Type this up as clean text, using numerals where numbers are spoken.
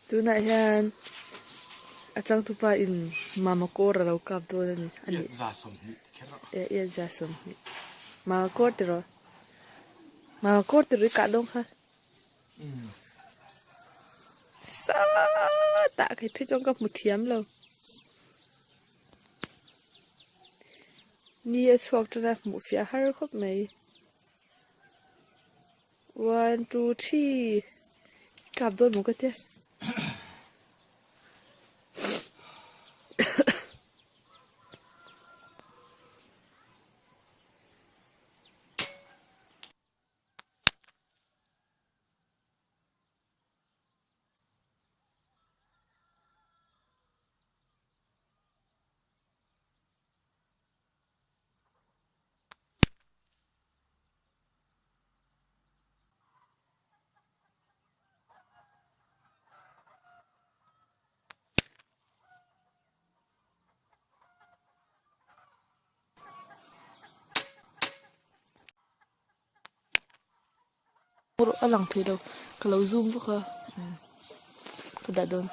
Tunah hian a changtupa in mama kawr a lo kap dawn a ni a nih. Iat 30. Mama kawr tiraw? Mama kawr tiraw i kah dawn kha. Sawtah kei phei chuan ka hmu thiam lo. Ni a chhuak tan a hmuh fiah har khawp mai. One two three kap dawn maw ka tia. A lang thei lo ka lo zoom vak a ka dah dawn.